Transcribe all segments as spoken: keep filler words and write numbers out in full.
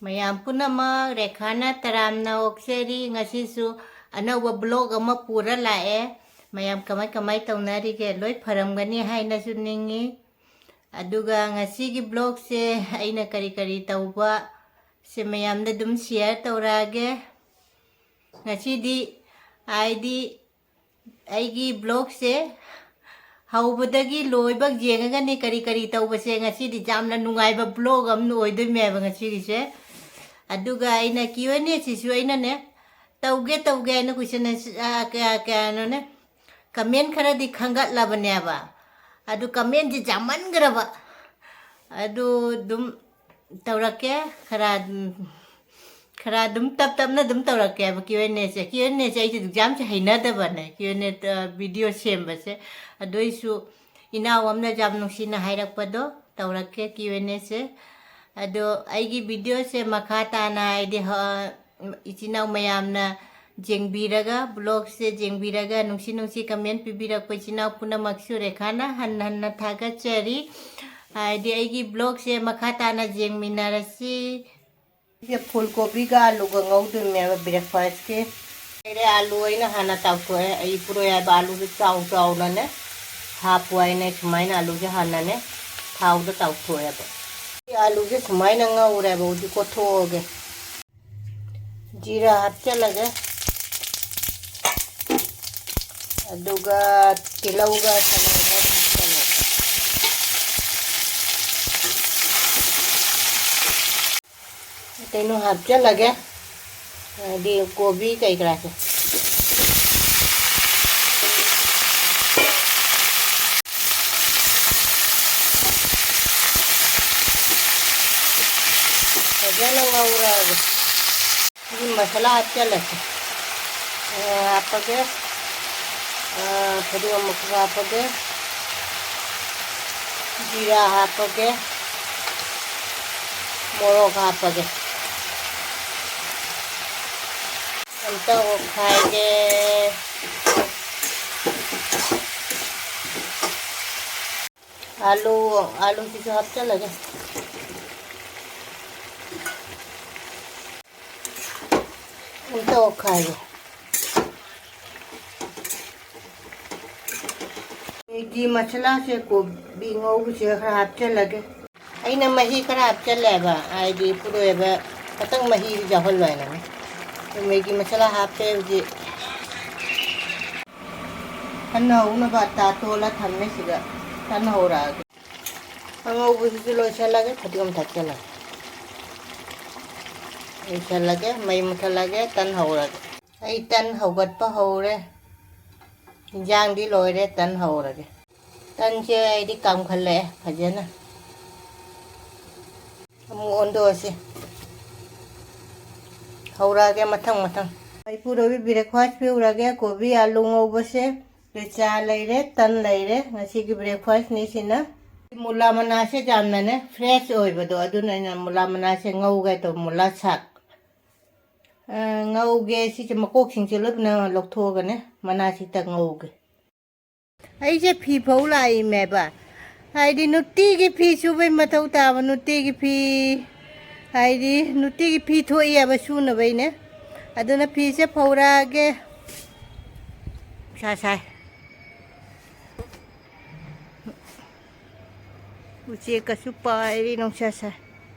ꯃꯌꯥꯝ ꯄꯨꯝꯅꯃꯛ ꯔꯦꯈꯥꯅ ꯇꯔꯥꯝꯅ ꯑꯣꯛꯆꯔꯤ꯫ ꯉꯁꯤꯁꯨ ꯑꯅꯧꯕ vlog ꯑꯃ ꯄꯨꯔ ꯂꯥꯛꯑꯦ꯫ ꯃꯌꯥꯝ ꯀꯃꯥꯏ ꯀꯃꯥꯏ ꯇꯧꯅꯔꯤꯒꯦ? ꯂꯣꯏ ꯐꯔꯝꯒꯅꯤ ꯍꯥꯏꯅꯁꯨ ꯅꯤꯡꯉꯤ꯫ ꯑꯗꯨꯒ ꯉꯁꯤꯒꯤ vlogꯁꯦ ꯑꯩꯅ ꯀꯔꯤ ꯀꯔꯤ ꯇꯧꯕ ꯁꯦ ꯃꯌꯥꯝꯗ ꯑꯗꯨꯝ share ꯇꯧꯔꯛꯑꯒꯦ꯫ ꯉꯁꯤꯗꯤ ꯍꯥꯏꯗꯤ ꯑꯩꯒꯤ vlogꯁꯦ ꯍꯧꯕꯗꯒꯤ ꯂꯣꯏꯕ ꯌꯦꯡꯉꯒꯅꯤ ꯀꯔꯤ ꯀꯔꯤ ꯇꯧꯕꯁꯦ꯫ ꯉꯁꯤꯗꯤ ꯌꯥꯝꯅ ꯅꯨꯡꯉꯥꯏꯕ vlog ꯑꯃ ꯑꯣꯏꯗꯣꯏꯅꯦꯕ ꯉꯁꯤꯒꯤꯁꯦ꯫ ꯑꯗꯨꯒ ꯑꯩꯅ Q and Aꯁꯤꯁꯨ ꯑꯩꯅꯅꯦ ꯇꯧꯒꯦ ꯇꯧꯒꯦ ꯍꯥꯏꯅ question ꯑꯁꯤ, ꯑ, ꯀꯌꯥ ꯀꯌꯥꯅꯣꯅꯦ comment ꯈꯔꯗꯤ ꯈꯟꯒꯠꯂꯕꯅꯦꯕ꯫ ꯑꯗꯨ commentꯁꯤ ꯌꯥꯝꯃꯟꯈ꯭ꯔꯕ꯫ ꯑꯗꯨ ꯑꯗꯨꯝ ꯇꯧꯔꯛꯀꯦ꯫ ꯈꯔ, ꯈꯔ ꯑꯗꯨꯝ ꯇꯞ ꯇꯞꯅ ꯑꯗꯨꯝ ꯇꯧꯔꯛꯀꯦꯕ Q and Aꯁꯦ꯫ Q and Aꯁꯦ ꯑꯩꯁꯦ ꯑꯗꯨꯛ ꯌꯥꯝꯁꯦ ꯍꯩꯅꯗꯕꯅꯦ, Q and A video ꯁꯦꯝꯕꯁꯦ꯫ ꯑꯗꯨ ꯑꯩꯁꯨ ꯏꯅꯥꯎ ꯑꯃꯅ ꯌꯥꯝ ꯅꯨꯡꯁꯤꯅ ꯍꯥꯏꯔꯛꯄꯗꯣ ꯇꯧꯔꯛꯀꯦ Q and Aꯁꯦ꯫ ꯑꯗꯣ ꯑꯩꯒꯤ videoꯁꯦ ꯃꯈꯥ ꯇꯥꯅ ꯍꯥꯏꯗꯤ ꯍ-, ꯏꯆꯤꯟ ꯏꯅꯥꯎ ꯃꯌꯥꯝꯅ ꯌꯦꯡꯕꯤꯔꯒ, vlogꯁꯦ ꯌꯦꯡꯕꯤꯔꯒ, ꯅꯨꯡꯁꯤ ꯅꯨꯡꯁꯤ comment ꯄꯤꯕꯤꯔꯛꯄ ꯏꯆꯤꯟ ꯏꯅꯥꯎ ꯄꯨꯝꯅꯃꯛꯁꯨ ꯔꯦꯈꯥꯅ ꯍꯟꯅ ꯍꯟꯅ ꯊꯥꯒꯠꯆꯔꯤ꯫ ꯍꯥꯏꯗꯤ ꯑꯩꯒꯤ vlogꯁꯦ ꯃꯈꯥ ꯇꯥꯅ ꯌꯦꯡꯃꯤꯟꯅꯔꯁꯤ꯫ ꯁꯤꯁꯦ ꯐꯨꯜ ꯀꯣꯕꯤꯒ ꯑꯂꯨꯒ ꯉꯧꯗꯣꯏꯅꯦꯕ breakfastꯀꯤ꯫ ꯂꯩꯔꯦ, ꯑꯂꯨ ꯑꯩꯅ ꯍꯥꯟꯅ ꯇꯥꯎꯊꯣꯛꯑꯦ꯫ ꯑꯩ ꯄꯨꯔꯣꯏ ꯍꯥꯏꯕ ꯑꯂꯨꯁꯦ ꯆꯥꯎ ꯆꯥꯎꯅꯅꯦ ꯍꯥꯞꯄꯨ ꯍꯥꯏꯅ ꯁꯨꯃꯥꯏꯅ ꯑꯂꯨꯁꯦ ꯍꯥꯟꯅꯅꯦ ꯊꯥꯎꯗ ꯇꯥꯎꯊꯣꯛꯑꯦꯕ꯫ ꯑꯂꯨꯁꯦ ꯁꯨꯃꯥꯏꯅ ꯉꯧꯔꯦꯕ ꯍꯧꯖꯤꯛ ꯀꯣꯠꯊꯣꯛꯑꯒꯦ꯫ ꯖꯤꯔꯥ ꯍꯥꯞꯆꯜꯂꯒꯦ꯫ ꯑꯗꯨꯒ ꯇꯤꯜꯍꯧꯒ ꯆꯅꯝꯒ ꯍꯥꯞꯆꯜꯂꯒꯦ꯫ ꯀꯩꯅꯣ ꯍꯥꯞꯆꯜꯂꯒꯦ, ꯍꯥꯏꯗꯤ ꯀꯣꯕꯤ ꯀꯩ ꯀꯔꯥꯁꯦ꯫ ꯐꯖꯅ ꯉꯧꯔꯛꯑꯒꯦ꯫ ꯁꯤꯒꯤ ꯃꯁꯥꯂꯥ ꯍꯥꯞꯆꯜꯂꯁꯦ꯫ ꯑ, ꯍꯥꯞꯄꯒꯦ꯫ ꯑ, ꯐꯗꯤꯒꯣꯝ ꯃꯀꯨꯞ ꯍꯥꯞꯄꯒꯦ꯫ ꯖꯤꯔꯥ ꯍꯥꯞꯄꯒꯦ꯫ ꯃꯣꯔꯣꯛ ꯍꯥꯞꯄꯒꯦ꯫ ꯑꯝꯇ ꯑꯣꯠꯈꯥꯏꯒꯦ꯫ ꯑꯥꯂꯨ, ꯑꯥꯂꯨꯁꯤꯁꯨ ꯍꯥꯞꯆꯜꯂꯒꯦ꯫ ꯑꯝꯇ ꯑꯣꯠꯈꯥꯏꯒꯦ꯫ ꯃꯦꯒꯤ ꯃꯁꯂꯥꯁꯦ ꯀꯣꯕꯤ ꯉꯧꯕꯁꯤꯗ ꯈꯔ ꯍꯥꯞꯆꯜꯂꯒꯦ꯫ ꯑꯩꯅ ꯃꯍꯤ ꯈꯔ ꯍꯥꯞꯆꯜꯂꯦꯕ, ꯍꯥꯏꯗꯤ ꯄꯨꯔꯣꯏꯕ ꯈꯇꯪ ꯃꯍꯤ ꯌꯥꯎꯍꯜꯂꯣ ꯍꯥꯏꯅꯅꯦ꯫ ꯑꯗꯨ ꯃꯦꯒꯤ ꯃꯁꯂꯥ ꯍꯥꯞꯄꯦ ꯍꯧꯖꯤꯛ꯫ ꯇꯟ ꯍꯧꯅꯕ ꯑꯇꯥ ꯇꯣꯜꯂ ꯊꯝꯃꯦ ꯁꯤꯗ꯫ ꯇꯟ ꯍꯧꯔꯛꯑꯒꯦ꯫ ꯑꯉꯧꯕꯁꯤꯁꯨ ꯂꯣꯏꯁꯤꯜꯂꯒꯦ, ꯐꯗꯤꯒꯣꯝ ꯊꯥꯛꯆꯜꯂꯒꯦ꯫ ꯂꯣꯏꯁꯤꯜꯂꯒꯦ, ꯃꯩ ꯃꯨꯠꯊꯠꯂꯒꯦ, ꯇꯟ ꯍꯧꯔꯒꯦ꯫ ꯑꯩ ꯇꯟ ꯍꯧꯒꯠꯄ ꯍꯧꯔꯦ꯫ ꯏꯟꯖꯥꯡꯗꯤ ꯂꯣꯏꯔꯦ, ꯇꯟ ꯍꯧꯔꯒꯦ꯫ ꯇꯟꯁꯦ ꯑꯩꯗꯤ ꯀꯥꯝꯈꯠꯂꯛꯑꯦ ꯐꯖꯅ꯫ ꯑꯃꯨꯛ ꯑꯣꯟꯗꯣꯛꯑꯁꯤ꯫ ꯍꯧꯔꯛꯑꯒꯦ ꯃꯊꯪ ꯃꯊꯪ꯫ ꯑꯩ ꯄꯨꯔꯒ breakfast ꯄꯤꯔꯨꯔꯒꯦ꯫ ꯀꯣꯕꯤ ꯑꯂꯨ ꯉꯧꯕꯁꯦ, ꯑꯗꯩ ꯆꯥ ꯂꯩꯔꯦ, ꯇꯟ ꯂꯩꯔꯦ꯫ ꯉꯁꯤꯒꯤ breakfastꯅꯤ ꯁꯤꯅ꯫ ꯃꯨꯂꯥ ꯃꯅꯥꯁꯦ ꯌꯥꯝꯅꯅꯦ fresh ꯑꯣꯏꯕꯗꯣ, ꯑꯗꯨꯅ ꯑꯩꯅ ꯃꯨꯂꯥ ꯃꯅꯥꯁꯦ ꯉꯧꯒꯦ ꯇꯧꯕ, ꯃꯨꯂꯥ ꯁꯥꯛ꯫ ꯑ, ꯉꯧꯒꯦ꯫ ꯁꯤꯁꯦ ꯃꯀꯣꯛꯁꯤꯡꯁꯦ ꯂꯣꯏꯅ ꯂꯧꯊꯣꯛꯑꯒꯅꯦ ꯃꯅꯥꯁꯤꯗ ꯉꯧꯒꯦ꯫ ꯑꯩꯁꯦ ꯐꯤ ꯐꯧ ꯂꯥꯛꯏꯃꯦꯕ꯫ ꯍꯥꯏꯗꯤ ꯅꯨꯡꯇꯤꯒꯤ ꯐꯤ ꯁꯨꯕꯩ ꯃꯊꯧ ꯇꯥꯕ, ꯅꯨꯡꯇꯤꯒꯤ ꯐꯤ, ꯍꯥꯏꯗꯤ ꯅꯨꯡꯇꯤꯒꯤ ꯐꯤ ꯊꯣꯛꯏꯑꯕ ꯁꯨꯅꯕꯩꯅꯦ꯫ ꯑꯗꯨꯅ ꯐꯤꯁꯦ ꯐꯧꯔꯛꯑꯒꯦ꯫ ꯅꯨꯡꯁꯥ ꯁꯥꯏ꯫ ꯎꯆꯦꯛꯀꯁꯨ ꯄꯥꯏꯔꯤ, ꯅꯨꯡꯁꯥ ꯁꯥꯏ꯫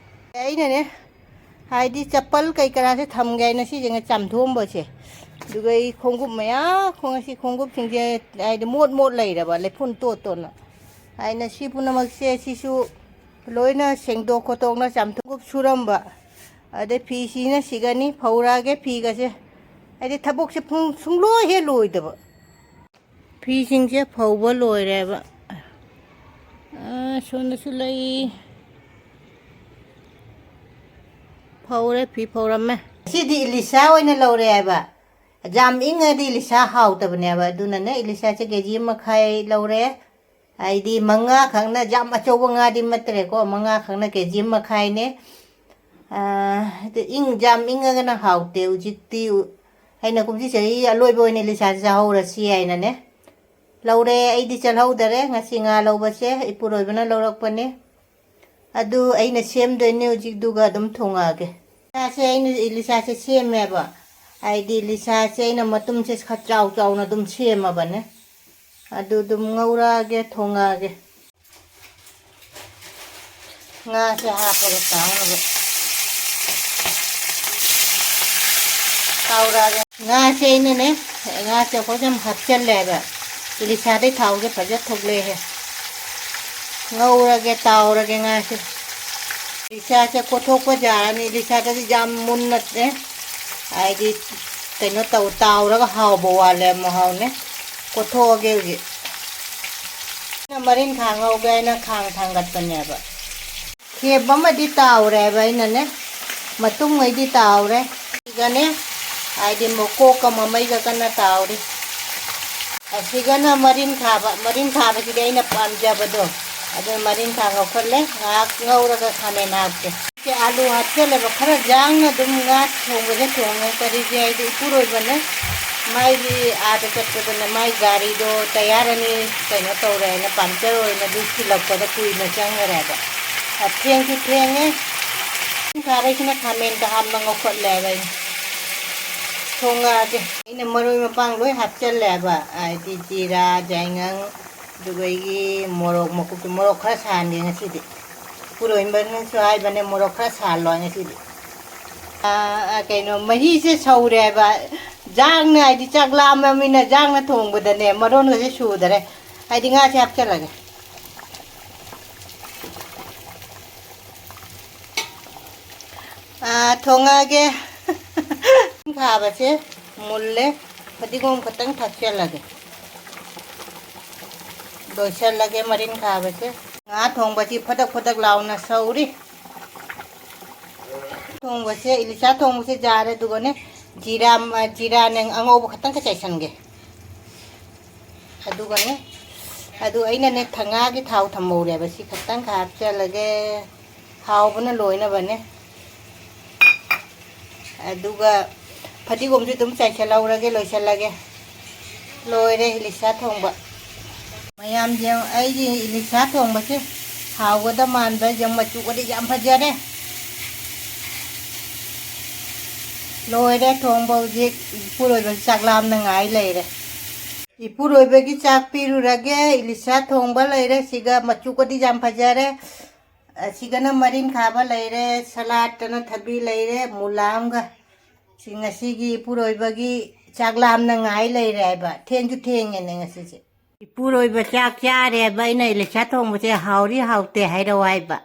ꯑꯩꯅꯅꯦ, ꯍꯥꯏꯗꯤ ꯆꯄꯜ ꯀꯩ ꯀꯔꯥꯁꯦ ꯊꯝꯒꯦ ꯍꯥꯏꯅ ꯁꯤꯁꯦ ꯉ-, ꯆꯥꯝꯊꯣꯛꯑꯝꯕꯁꯦ꯫ ꯑꯗꯨꯒ ꯑꯩ ꯈꯣꯡꯎꯞ ꯃꯌꯥꯝ, ꯈꯣꯡ-, ꯑꯁꯤ ꯈꯣꯡꯎꯞꯁꯤꯡꯁꯦ ꯍꯥꯏꯗꯤ ꯃꯣꯠ ꯃꯣꯠ ꯂꯩꯔꯕ, ꯂꯩꯐꯨꯟ ꯇꯣꯠ ꯇꯣꯠꯅ꯫ ꯍꯥꯏꯅ ꯁꯤ ꯄꯨꯝꯅꯃꯛꯁꯦ ꯁꯤꯁꯨ ꯂꯣꯏꯅ ꯁꯦꯡꯗꯣꯛ ꯈꯣꯠꯇꯣꯛꯅ ꯆꯥꯝꯊꯣꯛ ꯁꯨꯔꯝꯕ꯫ ꯑꯗꯩ ꯐꯤꯁꯤꯅ ꯁꯤꯒꯅꯤ, ꯐꯧꯔꯛꯑꯒꯦ ꯐꯤꯒꯁꯦ꯫ ꯍꯥꯏꯗꯤ ꯊꯕꯛꯁꯦ ꯄꯨꯡ-, ꯁꯨꯡꯂꯣꯏ ꯍꯦꯛ ꯂꯣꯏꯗꯕ꯫ ꯐꯤꯁꯤꯡꯁꯦ ꯐꯧꯕ ꯂꯣꯏꯔꯦꯕ꯫ ꯑꯥ, ꯁꯣꯝꯗꯁꯨ ꯂꯩ꯫ ꯐꯧꯔꯦ, ꯐꯤ ꯐꯧꯔꯝꯃꯦ꯫ ꯁꯤꯗꯤ ꯏꯂꯤꯁꯥ ꯑꯣꯏꯅ ꯂꯧꯔꯦ ꯍꯥꯏꯕ꯫ ꯌꯥꯝ ꯏꯪꯉꯗꯤ ꯏꯂꯤꯁꯥ ꯍꯥꯎꯇꯕꯅꯦꯕ꯫ ꯑꯗꯨꯅꯅꯦ ꯏꯂꯤꯁꯥꯁꯦ ꯀꯦ ꯖꯤ ꯑꯃ ꯃꯈꯥꯏ ꯂꯧꯔꯦ꯫ ꯍꯥꯏꯗꯤ ꯃꯉꯥ ꯈꯛꯅ, ꯌꯥꯝ ꯑꯆꯧꯕ ꯉꯥꯗꯤ ꯅꯠꯇ꯭ꯔꯦꯀꯣ, ꯃꯉꯥ ꯈꯛꯅ ꯀꯦ ꯖꯤ ꯑꯃ ꯃꯈꯥꯏꯅꯦ꯫ ꯑꯥ, ꯑꯗꯨ ꯏꯪ-, ꯌꯥꯝ ꯏꯪꯉꯒꯅ ꯍꯥꯎꯇꯦ꯫ ꯍꯧꯖꯤꯛꯇꯤ ꯎ-, ꯑꯩꯅ ꯀꯨꯝꯁꯤ ꯆꯍꯤ ꯑꯂꯣꯏꯕ ꯑꯣꯏꯅ ꯏꯂꯤꯁꯥꯁꯦ ꯆꯥꯍꯧꯔꯁꯤ ꯍꯥꯏꯅꯅꯦ ꯂꯧꯔꯦ꯫ ꯑꯩꯗꯤ ꯆꯠꯍꯧꯗꯔꯦ꯫ ꯉꯁꯤ ꯉꯥ ꯂꯧꯕꯁꯦ ꯏꯄꯨꯔꯣꯏꯕꯅ ꯂꯧꯔꯛꯄꯅꯦ꯫ ꯑꯗꯨ ꯑꯩꯅ ꯁꯦꯝꯗꯣꯏꯅꯦ ꯍꯧꯖꯤꯛꯇꯨꯒ ꯑꯗꯨꯝ ꯊꯣꯡꯉꯛꯑꯒꯦ꯫ ꯏꯂꯤꯁꯥꯁꯦ ꯑꯩꯅ, ꯏꯂꯤꯁꯥꯁꯦ ꯁꯦꯝꯃꯦꯕ꯫ ꯍꯥꯏꯗꯤ ꯏꯂꯤꯁꯥꯁꯦ ꯑꯩꯅ ꯃꯇꯨꯝꯁꯦ ꯈꯔ ꯆꯥꯎ ꯆꯥꯎꯅ ꯑꯗꯨꯝ ꯁꯦꯝꯃꯕꯅꯦ꯫ ꯑꯗꯨ ꯑꯗꯨꯝ ꯉꯧꯔꯛꯑꯒꯦ, ꯊꯣꯡꯉꯛꯑꯒꯦ꯫ ꯉꯥꯁꯦ ꯍꯥꯞꯄꯒ ꯇꯥꯎꯅꯕ꯫ ꯇꯥꯎꯔꯛꯑꯒꯦ꯫ ꯉꯥꯁꯦ ꯑꯩꯅꯅꯦ, ꯉꯥꯁꯦ ꯑꯩꯈꯣꯏꯁꯦ ꯌꯥꯝ ꯍꯥꯞꯆꯜꯂꯦꯕ꯫ ꯏꯂꯤꯁꯥꯗꯩ ꯊꯥꯎꯁꯦ ꯐꯖ ꯊꯣꯛꯂꯛꯑꯦ꯫ ꯉꯧꯔꯒꯦ, ꯇꯥꯎꯔꯒꯦ ꯉꯥꯁꯦ꯫ ꯏꯂꯤꯁꯥꯁꯦ ꯀꯣꯠꯊꯣꯛꯄ ꯌꯥꯔꯅꯤ꯫ ꯏꯂꯤꯁꯥꯗꯗꯤ ꯌꯥꯝ ꯃꯨꯟꯅ ꯅꯠꯇꯦ꯫ ꯍꯥꯏꯗꯤ ꯀꯩꯅꯣ ꯇꯧ, ꯇꯥꯎꯔꯒ ꯍꯥꯎꯕ ꯋꯥꯠꯂꯦ, ꯃꯍꯥꯎꯅꯦ꯫ ꯀꯣꯠꯊꯣꯛꯑꯒꯦ ꯍꯧꯖꯤꯛ꯫ ꯑꯩꯅ ꯃꯔꯤꯟꯈꯥ ꯉꯧꯒꯦ ꯍꯥꯏꯅ ꯈꯥꯡ ꯊꯥꯡꯒꯠꯄꯅꯦꯕ꯫ ꯈꯦꯞ ꯑꯃꯗꯤ ꯇꯥꯎꯔꯦꯕ ꯑꯩꯅꯅꯦ꯫ ꯃꯇꯨꯝꯉꯩꯗꯤ ꯇꯥꯎꯔꯦ꯫ ꯑꯗꯨꯒꯅꯦ, ꯍꯥꯏꯗꯤ ꯃꯀꯣꯛꯀ ꯃꯃꯩꯒ ꯀꯟꯅ ꯇꯥꯎꯔꯤ꯫ ꯑꯁꯤꯒꯅ ꯃꯔꯤꯟ ꯈꯥꯕ꯫ ꯃꯔꯤꯟ ꯈꯥꯕꯁꯤꯗꯤ ꯑꯩꯅ ꯄꯥꯝꯖꯕꯗꯣ꯫ ꯑꯗꯨꯅ ꯃꯔꯤꯟ ꯈꯥ ꯉꯧꯈꯠꯂꯦ꯫ ꯉꯥꯏꯍꯥꯛ ꯉꯧꯔꯒ ꯈꯥꯃꯦꯟ ꯍꯥꯞꯀꯦ꯫ ꯁꯤ ꯑꯥꯂꯨ ꯍꯥꯞꯆꯜꯂꯦꯕ꯫ ꯈꯔ ꯌꯥꯡꯅ ꯑꯗꯨꯝ ꯉꯥ ꯊꯣꯡꯕꯁꯦ ꯊꯣꯡꯉꯦ꯫ ꯀꯔꯤꯒꯤ ꯍꯥꯏꯗꯤ ꯏꯄꯨꯔꯣꯏꯕꯅ ꯃꯥꯏꯒꯤ ꯑꯥꯗ ꯆꯠꯄꯗꯅꯦ ꯃꯥꯏ ꯒꯥꯔꯤꯗꯣ ꯇꯌꯥꯔ ꯑꯅꯤ ꯀꯩꯅꯣ ꯇꯧꯔꯦ ꯍꯥꯏꯅ ꯄꯝꯆꯔ ꯑꯣꯏꯅ ꯑꯗꯨ ꯊꯤꯜꯂꯛꯄꯗ ꯀꯨꯏꯅ ꯆꯪꯈ꯭ꯔꯦꯕ꯫ ꯑ, ꯊꯦꯡꯁꯨ ꯊꯦꯡꯉꯦ꯫ ꯈꯥꯔꯩꯁꯤꯅ ꯈꯥꯃꯦꯟꯒ ꯍꯥꯞꯅ ꯉꯧꯈꯠꯂꯦꯕ ꯑꯩꯅ꯫ ꯊꯣꯡꯉꯛꯑꯒꯦ꯫ ꯑꯩꯅ ꯃꯔꯣꯏ ꯃꯄꯥꯡ ꯂꯣꯏ ꯍꯥꯞꯆꯜꯂꯦꯕ꯫ ꯍꯥꯏꯗꯤ ꯖꯤꯔꯥ, ꯌꯥꯏꯉꯪ, ꯑꯗꯨꯒ ꯑꯩꯒꯤ ꯃꯣꯔꯣꯛ ꯃꯀꯨꯞꯇꯨ, ꯃꯣꯔꯣꯛ ꯈꯔ ꯁꯥꯍꯟꯒꯦ ꯉꯁꯤꯗꯤ꯫ ꯄꯨꯔꯣꯏꯕꯅꯁꯨ ꯍꯥꯏꯕꯅꯦ, ꯃꯣꯔꯣꯛ ꯈꯔ ꯁꯥꯍꯜꯂꯣ ꯉꯁꯤꯗꯤ꯫ ꯑꯥ, ꯑꯥ, ꯀꯩꯅꯣ, ꯃꯍꯤꯁꯦ ꯁꯧꯔꯦꯕ꯫ ꯖꯥꯡꯅ, ꯍꯥꯏꯗꯤ ꯆꯥꯛ ꯂꯥꯝꯃꯃꯤꯅ ꯖꯥꯡꯅ ꯊꯣꯡꯕꯗꯅꯦ, ꯃꯔꯣꯟꯒꯁꯦ ꯁꯨꯗꯔꯦ꯫ ꯍꯥꯏꯗꯤ ꯉꯥꯁꯦ ꯍꯥꯞꯆꯜꯂꯒꯦ꯫ ꯑꯥ, ꯊꯣꯡꯉꯛꯑꯒꯦ꯫ ꯈꯥꯕꯁꯦ ꯃꯨꯜꯂꯦ꯫ ꯐꯗꯤꯒꯣꯝ ꯈꯛꯇꯪ ꯊꯥꯛꯆꯜꯂꯒꯦ꯫ ꯂꯣꯏꯁꯜꯂꯒꯦ ꯃꯔꯤꯟ ꯈꯥꯕꯁꯦ꯫ ꯉꯥ ꯊꯣꯡꯕꯁꯤ ꯐꯗꯛ ꯐꯗꯛ ꯂꯥꯎꯅ ꯁꯧꯔꯤ꯫ ꯊꯣꯡꯕꯁꯦ, ꯏꯂꯤꯁꯥ ꯊꯣꯡꯕꯁꯦ ꯌꯥꯔꯦ꯫ ꯑꯗꯨꯒꯅꯦ, ꯖꯤꯔꯥ, ꯖꯤꯔꯥꯅꯦ ꯑꯉꯧꯕ ꯈꯛꯇꯪꯒ ꯆꯥꯏꯁꯟꯒꯦ꯫ ꯑꯗꯨꯒꯅꯦ, ꯑꯗꯨ ꯑꯩꯅꯅꯦ, ꯊ-, ꯉꯥꯒꯤ ꯊꯥꯎ ꯊꯝꯍꯧꯔꯦꯕ꯫ ꯁꯤ ꯈꯛꯇꯪ ꯍꯥꯞꯆꯜꯂꯒꯦ꯫ ꯍꯥꯎꯕꯅ ꯂꯣꯏꯅꯕꯅꯦ꯫ ꯑꯗꯨꯒ ꯐꯗꯤꯒꯣꯝꯁꯨ ꯑꯗꯨꯝ ꯆꯥꯏꯁꯜꯍꯧꯔꯒꯦ, ꯂꯣꯏꯁꯜꯂꯒꯦ꯫ ꯂꯣꯏꯔꯦ ꯏꯂꯤꯁꯥ ꯊꯣꯡꯕ꯫ ꯃꯌꯥꯝ ꯌꯦꯡ-, ꯑꯩꯒꯤ ꯏꯂꯤꯁꯥ ꯊꯣꯡꯕꯁꯦ ꯍꯥꯎꯒꯗ ꯃꯥꯟꯕ ꯌꯥꯝ ꯃꯆꯨꯒꯗꯤ ꯌꯥꯝ ꯐꯖꯔꯦ꯫ ꯂꯣꯏꯔꯦ ꯊꯣꯡꯕ ꯍꯧꯖꯤꯛ꯫ ꯏꯄꯨꯔꯣꯏꯕꯁꯨ ꯆꯥꯛ ꯂꯥꯝꯅ ꯉꯥꯏ ꯂꯩꯔꯦ꯫ ꯏꯄꯨꯔꯣꯏꯕꯒꯤ ꯆꯥꯛ ꯄꯤꯔꯨꯔꯒꯦ꯫ ꯏꯂꯤꯁꯥ ꯊꯣꯡꯕ ꯂꯩꯔꯦ꯫ ꯁꯤꯒ ꯃꯆꯨꯒꯗꯤ ꯌꯥꯝ ꯐꯖꯔꯦ꯫ ꯑꯁꯤꯒꯅ ꯃꯔꯤꯟ ꯈꯥꯕ ꯂꯩꯔꯦ, ꯁꯂꯥꯠꯇꯅ ꯊꯕꯤ ꯂꯩꯔꯦ, ꯃꯨꯂꯥ ꯑꯃꯒ꯫ ꯁꯤ ꯉꯁꯤꯒꯤ ꯏꯄꯨꯔꯣꯏꯕꯒꯤ ꯆꯥꯛ ꯂꯥꯝꯅ ꯉꯥꯏ ꯂꯩꯔꯦ ꯍꯥꯏꯕ꯫ ꯊꯦꯡꯁꯨ ꯊꯦꯡꯉꯦꯅꯦ ꯉꯁꯤꯁꯦ꯫ ꯏꯄꯨꯔꯣꯏꯕ ꯆꯥꯛ ꯆꯥꯔꯦ ꯍꯥꯏꯕ꯫ ꯑꯩꯅ ꯏꯂꯤꯁꯥ ꯊꯣꯡꯕꯁꯦ ꯍꯥꯎꯔꯤ ꯍꯥꯎꯇꯦ ꯍꯥꯏꯔꯛꯑꯣ ꯍꯥꯏꯕ꯫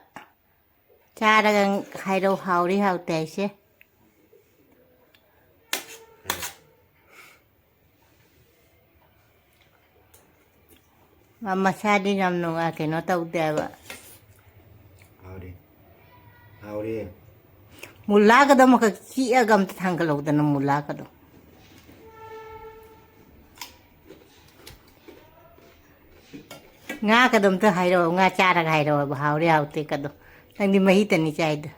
ꯆꯥꯔꯒ ꯍꯥꯏꯔꯛꯑꯣ, ꯍꯥꯎꯔꯤ ꯍꯥꯎꯇꯦ ꯍꯥꯏꯁꯦ꯫ ꯃꯥ ꯃꯁꯥꯗꯤ ꯌꯥꯝ ꯅꯨꯡꯉꯥꯏ, ꯀꯩꯅꯣ ꯇꯧꯗꯦꯕ꯫ ꯍꯥꯎꯔꯤ꯫ ꯍꯥꯎꯔꯤ꯫ ꯃꯨꯂꯥꯒꯗꯣ ꯑꯃꯈꯛ ꯆꯤꯛꯑꯒ ꯑꯝꯇ ꯊꯥꯡꯒꯠꯂꯧꯗꯅ, ꯃꯨꯂꯥꯒꯗꯣ꯫ ꯉꯥꯒꯗꯣ ꯑꯝꯇ ꯍꯥꯏꯔꯛꯑꯣ, ꯉꯥ ꯆꯥꯔꯒ ꯍꯥꯏꯔꯛꯑꯣꯕ, ꯍꯥꯎꯔꯦ ꯍꯥꯎꯇꯦ ꯀꯗꯣ꯫ ꯅꯪꯗꯤ ꯃꯍꯤꯇꯅꯤ ꯆꯥꯏꯗꯣ꯫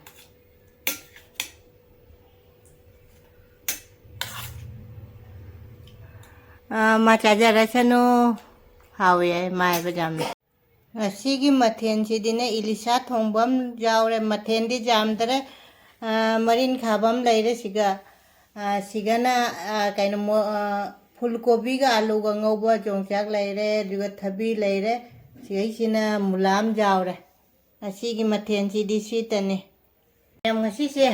ꯑꯥ, ꯃꯥ ꯆꯥꯖꯔꯁꯅꯨ꯫ ꯍꯥꯎꯋꯦ ꯍꯥꯏ, ꯃꯥ ꯍꯥꯏꯕ ꯌꯥꯝꯅ꯫ ꯉꯁꯤꯒꯤ ꯃꯊꯦꯜꯁꯤꯗꯤꯅꯦ, ꯏꯂꯤꯁꯥ ꯊꯣꯡꯕ ꯑꯃ ꯌꯥꯎꯔꯦ, ꯃꯊꯦꯜꯗꯤ ꯌꯥꯝꯗꯔꯦ꯫ ꯑꯥ, ꯃꯔꯤꯟ ꯈꯥꯕ ꯑꯃ ꯂꯩꯔꯦ ꯁꯤꯒ꯫ ꯑꯥ, ꯁꯤꯒꯅ, ꯑꯥ, ꯀꯩꯅꯣ, ꯃꯣ-, ꯑꯥ, ꯐꯨꯜ ꯀꯣꯕꯤꯒ ꯑꯂꯨꯒ ꯉꯧꯕ ꯌꯣꯡꯆꯥꯛ ꯂꯩꯔꯦ, ꯑꯗꯨꯒ ꯊꯕꯤ ꯂꯩꯔꯦ꯫ ꯁꯤꯒꯩꯁꯤꯅ ꯃꯨꯂꯥ ꯑꯃ ꯌꯥꯎꯔꯦ꯫ ꯉꯁꯤꯒꯤ ꯃꯊꯦꯜꯁꯤꯗꯤ ꯁꯤꯇꯅꯤ꯫ ꯃꯌꯥꯝ ꯉꯁꯤꯁꯦ,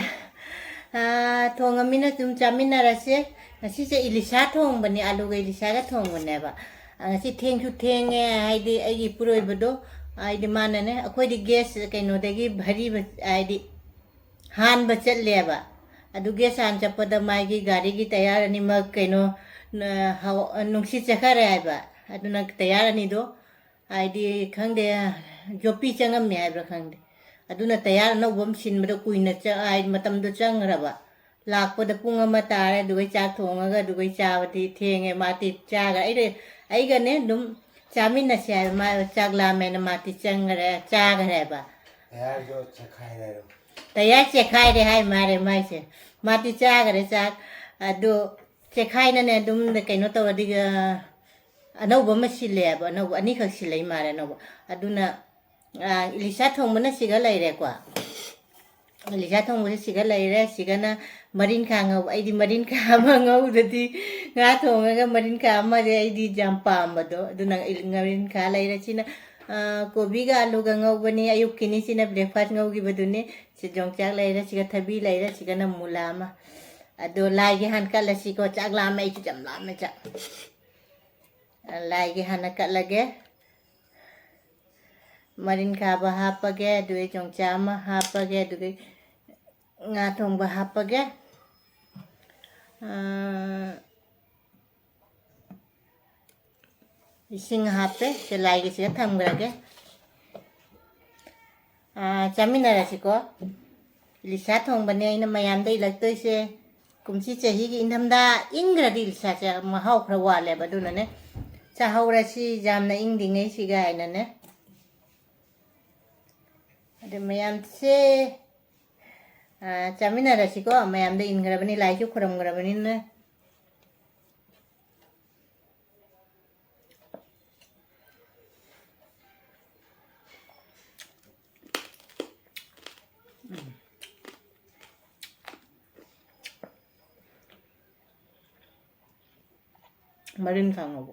ꯑꯥ, ꯊꯣꯡꯉꯃꯤꯅ ꯑꯗꯨꯝ ꯆꯥꯃꯤꯟꯅꯔꯁꯦ꯫ ꯉꯁꯤꯁꯦ ꯏꯂꯤꯁꯥ ꯊꯣꯡꯕꯅꯦ, ꯑꯂꯨꯒ ꯏꯂꯤꯁꯥꯒ ꯊꯣꯡꯕꯅꯦꯕ꯫ ꯑꯥ, ꯉꯁꯤ ꯊꯦꯡꯁꯨ ꯊꯦꯡꯉꯦ, ꯍꯥꯏꯗꯤ ꯑꯩꯒꯤ ꯏꯄꯨꯔꯣꯏꯕꯗꯣ, ꯍꯥꯏꯗꯤ ꯃꯥꯅꯅꯦ, ꯑꯩꯈꯣꯏꯗꯤ ꯒ꯭ꯌꯥꯁ ꯀꯩꯅꯣꯗꯒꯤ ꯚꯔꯤ, ꯍꯥꯏꯗꯤ ꯍꯥꯟꯕ ꯆꯠꯂꯦꯕ꯫ ꯑꯗꯨ ꯒ꯭ꯌꯥꯁ ꯍꯥꯟ ꯆꯠꯄꯗ ꯃꯥꯒꯤ ꯒꯥꯔꯤꯒꯤ ꯇꯌꯥꯔ ꯑꯅꯤꯃꯛ ꯀꯩꯅꯣ, ꯅ-, ꯍꯥꯎ-, ꯅꯨꯡꯁꯤꯠ ꯆꯠꯈꯔꯦ ꯍꯥꯏꯕ꯫ ꯑꯗꯨꯅ ꯇꯌꯥꯔ ꯑꯅꯤꯗꯣ ꯍꯥꯏꯗꯤ, ꯈꯪꯗꯦ, ꯌꯣꯠꯄꯤ ꯆꯪꯉꯝꯃꯦ ꯍꯥꯏꯕ꯭ꯔꯥ ꯈꯪꯗꯦ꯫ ꯑꯗꯨꯅ ꯇꯌꯥꯔ ꯑꯅꯧꯕ ꯑꯃ ꯁꯤꯟꯕꯗ ꯀꯨꯏꯅ ꯆ-, ꯍꯥꯏꯗꯤ, ꯃꯇꯝꯗꯣ ꯆꯪꯈ꯭ꯔꯕ꯫ ꯂꯥꯛꯄꯗ ꯄꯨꯡ ꯑꯃ ꯇꯥꯔꯦ, ꯑꯗꯨꯒꯩ ꯆꯥꯛ ꯊꯣꯡꯉꯒ, ꯑꯗꯨꯒꯩ ꯆꯥꯕꯗꯤ ꯊꯦꯡꯉꯦ꯫ ꯃꯥꯗꯤ ꯆꯥꯈ꯭ꯔꯦ꯫ ꯑꯩꯗꯤ, ꯑꯩꯒꯅꯦ ꯑꯗꯨꯝ ꯆꯥꯃꯤꯟꯅꯁꯦ ꯍꯥꯏꯕ, ꯃꯥ ꯆꯥꯛ ꯂꯥꯝꯃꯦꯅ ꯃꯥꯗꯤ ꯆꯪꯈ꯭ꯔꯦ, ꯆꯥꯈ꯭ꯔꯦꯕ꯫ ꯇꯌꯥꯔꯗꯣ ꯆꯦꯈꯥꯏꯔꯦ ꯍꯥꯏꯔꯣ? ꯇꯌꯥꯔ ꯆꯦꯈꯥꯏꯔꯦ ꯍꯥꯏ ꯃꯥꯜꯂꯦ ꯃꯥꯏꯁꯦ꯫ ꯃꯥꯗꯤ ꯆꯥꯈ꯭ꯔꯦ ꯆꯥꯛ꯫ ꯑꯗꯨ ꯆꯦꯈꯥꯏꯅꯅꯦ ꯑꯗꯨꯝ ꯀꯩꯅꯣ ꯇꯧꯔꯗꯤ, ꯑ, ꯑꯅꯧꯕ ꯑꯃ ꯁꯤꯜꯂꯦꯕ, ꯑꯅꯧꯕ ꯑꯅꯤꯈꯛ ꯁꯤꯜꯂꯛꯏ ꯃꯥꯜꯂꯦ ꯑꯅꯧꯕ꯫ ꯑꯗꯨꯅ ꯑꯥ, ꯏꯂꯤꯁꯥ ꯊꯣꯡꯕꯅ ꯁꯤꯒ ꯂꯩꯔꯦꯀꯣ꯫ ꯏꯂꯤꯁꯥ ꯊꯣꯡꯕꯁꯦ ꯁꯤꯒ ꯂꯩꯔꯦ꯫ ꯁꯤꯒꯅ ꯃꯔꯤꯟꯈꯥ ꯉꯧꯕ꯫ ꯑꯩꯗꯤ ꯃꯔꯤꯟꯈꯥ ꯑꯃ ꯉꯧꯗꯗꯤ, ꯉꯥ ꯊꯣꯡꯉꯒ ꯃꯔꯤꯟꯈꯥ ꯑꯃꯁꯦ ꯑꯩꯗꯤ ꯌꯥꯝ ꯄꯥꯝꯕꯗꯣ꯫ ꯑꯗꯨꯅ ꯏꯜ-, ꯃꯔꯤꯟꯈꯥ ꯂꯩꯔꯦ꯫ ꯁꯤꯅ, ꯑꯥ, ꯀꯣꯕꯤꯒ ꯑꯂꯨꯒ ꯉꯧꯕꯅꯤ꯫ ꯑꯌꯨꯛꯀꯤꯅꯤ꯫ ꯁꯤꯅ breakfast ꯉꯧꯈꯤꯕꯗꯨꯅꯤ꯫ ꯁꯤ ꯌꯣꯡꯆꯥꯛ ꯂꯩꯔꯦ꯫ ꯁꯤꯒ ꯊꯕꯤ ꯂꯩꯔꯦ꯫ ꯁꯤꯒꯅ ꯃꯨꯂꯥ ꯑꯃ꯫ ꯑꯗꯣ ꯂꯥꯏꯒꯤ ꯍꯥꯟꯅ ꯀꯠꯂꯁꯤꯀꯣ꯫ ꯆꯥꯛ ꯂꯥꯝꯃꯦ꯫ ꯑꯩꯁꯨ ꯌꯥꯝ ꯂꯥꯝꯃꯦ ꯆꯥꯛ꯫ ꯂꯥꯏꯒꯤ ꯍꯥꯟꯅ ꯀꯠꯂꯒꯦ꯫ ꯃꯔꯤꯟꯈꯥꯕ ꯍꯥꯞꯄꯒꯦ, ꯑꯗꯨꯒ ꯌꯣꯡꯆꯥꯛ ꯑꯃ ꯍꯥꯞꯄꯒꯦ, ꯑꯗꯨꯒ ꯉꯥ ꯊꯣꯡꯕ ꯍꯥꯞꯄꯒꯦ꯫ ꯑꯥ, ꯏꯁꯤꯡ ꯍꯥꯞꯄꯦ꯫ ꯁꯦ, ꯂꯥꯏꯒꯤꯁꯤꯒ ꯊꯝꯈ꯭ꯔꯒꯦ꯫ ꯑꯥ, ꯆꯥꯃꯤꯟꯅꯔꯁꯤꯀꯣ꯫ ꯏꯂꯤꯁꯥ ꯊꯣꯡꯕꯅꯦ ꯑꯩꯅ ꯃꯌꯥꯝꯗ ꯏꯜꯂꯛꯇꯣꯏꯁꯦ꯫ ꯀꯨꯝꯁꯤ ꯆꯍꯤꯒꯤ ꯏꯪꯊꯝꯊꯥ ꯏꯪꯈ꯭ꯔꯗꯤ ꯏꯂꯤꯁꯥꯁꯦ ꯃꯍꯥꯎ ꯈꯔ ꯋꯥꯠꯂꯦꯕ, ꯑꯗꯨꯅꯅꯦ ꯆꯥꯍꯧꯔꯁꯤ ꯌꯥꯝꯅ ꯏꯪꯗ꯭ꯔꯤꯉꯩꯁꯤꯒ ꯍꯥꯏꯅꯅꯦ꯫ ꯑꯗꯨ ꯃꯌꯥꯝꯁꯦ, ꯑꯥ, ꯆꯥꯃꯤꯟꯅꯔꯁꯤꯀꯣ꯫ ꯃꯌꯥꯝꯗ ꯏꯟꯈ꯭ꯔꯕꯅꯤ, ꯂꯥꯏꯁꯨ ꯈꯨꯔꯝꯈ꯭ꯔꯕꯅꯤꯅ꯫ ꯃꯔꯤꯟꯈꯥ ꯉꯧꯕ꯫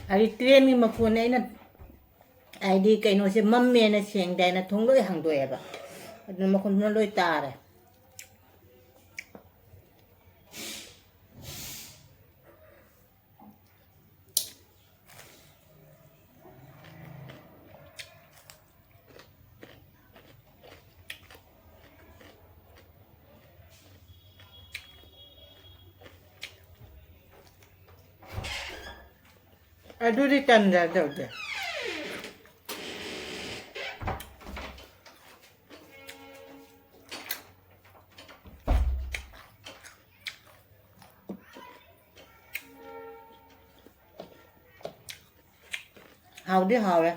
ꯍꯥꯏꯗꯤ trainꯒꯤ ꯃꯈꯣꯟꯅꯦ ꯑꯩꯅ, ꯍꯥꯏꯗꯤ ꯀꯩꯅꯣꯁꯦ ꯃꯝꯃꯦꯅ ꯁꯦꯡꯗꯦ ꯍꯥꯏꯅ ꯊꯣꯡ ꯂꯣꯏ ꯍꯥꯡꯗꯣꯛꯑꯦꯕ꯫ ꯑꯗꯨꯅ ꯃꯈꯣꯟꯗꯨꯅ ꯂꯣꯏ ꯇꯥꯔꯦ꯫ ꯑꯗꯨꯗꯤ ꯇꯟꯗ꯭ꯔꯥ ꯇꯧꯗꯦ? ꯍꯥꯎꯗꯤ ꯍꯥꯎꯔꯦ꯫